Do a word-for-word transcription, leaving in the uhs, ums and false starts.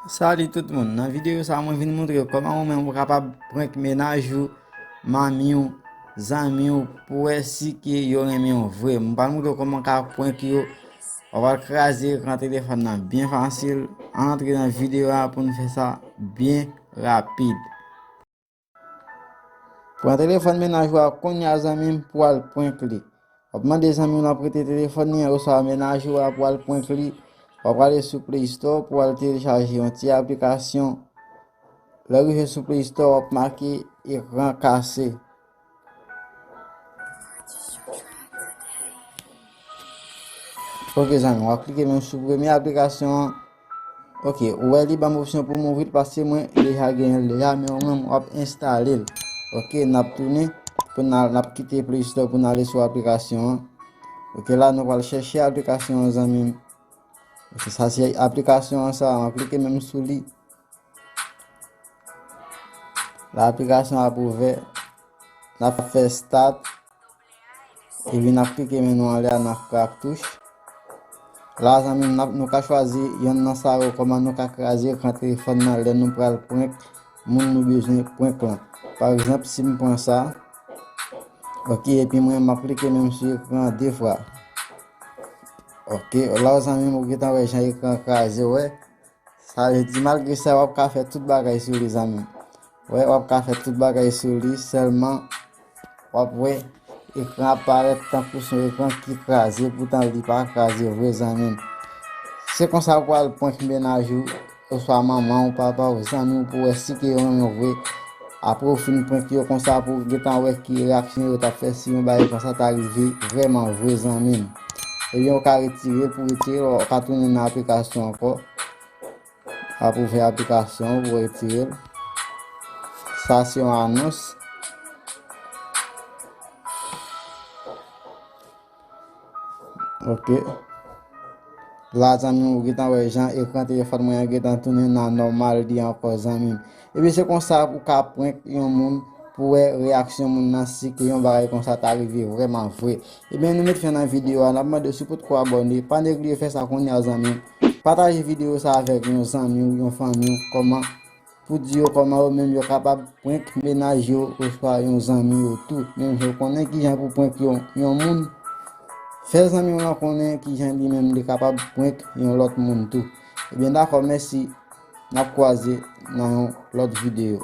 Salut tout moun. Nan videyo sa a, mwen vin montre w kòman ou menm ou kapab prank mennaj ou, manmi w, zanmi w, pou wè si ke yo renmen w vre. Mwen pral montre w kòman w ka prank yo. Ou pral kraze ekran telefòn nan byen fasil. Ann antre nan videyo a pou n fè sa byen rapid. Pran telefòn mennaj ou a kounye a, zanmi m, pou w al prank li. W ap mande zanmi w nan prete telefòn li an oswa mennaj ou a pou w al prank li. W ap prale sou Play Store pou w al telechaje yon ti aplikasyon. Lè w rive sou Play Store, w ap make ekran kase. Ok, zanmi, w ap klike menm sou premye aplikasyon an. Ok, ou wè li ban m opsyon pou m ouvri l paske mwen deja genyen l deja, men ou menm w ap enstale l. Ok, n ap tounen pou n al, n ap kite Play Store pou n ale sou aplikasyon an. Ok, la nou pral chèche aplikasyon an, zanmi m. Ok, sa se aplikasyon an sa, w ap klike menm sou li. La aplikasyon ap ouvè. N ap fè start. Epi n ap klike men nou anlè a, n ap kraktouch. La, zanmi m, n ap, nou ka chwazi yonn nan sa yo, kòman nou ka kraze ekran telefòn nan lè nou pral prank moun nou bezwen prank lan. Pa egzanp, si m pran sa, ok, epi mwen, m ap klike menm sou ekran an de fwa. Ok, la, zanmi m, ou gentan wè jan ekran kraze, wè. Sa vle di, malgre sa, w ap ka fè tout bagay sou li, zanmi m. Wè, w ap ka fè tout bagay sou li, sèlman w ap wè ekran ap parèt tankou se yon ekran ki kraze, poutan li pa kraze vre, zanmi m. Se konsa pou w al prank mennaj ou, oswa manman w, papa w, zanmi w, pou w wè si ke yo renmen w vre. Apre w fin prank yo konsa, pou w gentan wè ki reyaksyon yo t ap fè si yon bagay konsa ta rive vrèman vre, zanmi m. Ebyen, ou ka retire l, pou retire l, ou ka tounen nan aplikasyon ankò. Ap ouvè aplikasyon pou retire l. Sa se yon anons. Ok. La, zanmi m, ou gentan wè jan ekran telefòn mwen an gentan tounen nan nòmal li ankò, zanmi m. Ebyen, se konsa ou ka prank yon moun pou wè reyaksyon moun nan si ke yon bagay konsa ta rive vrèman vre. Ebyen, nou met fen nan videyo a. N ap mande w si w potko abòne, pa neglije fè sa kounye a, zanmi m. Pataje videyo sa avèk yon zanmi w, yon fanmi w, kòman, pou di yo kòman yo menm yo kapab prank mennaj yo oswa yon zanmi yo tou. Menm jan w konnen kijan pou prank yon, yon moun, fè zanmi w lan konnen kijan li menm li kapab prank yon lòt moun tou. Ebyen, dakò, mèsi. N ap kwaze nan yon lòt videyo.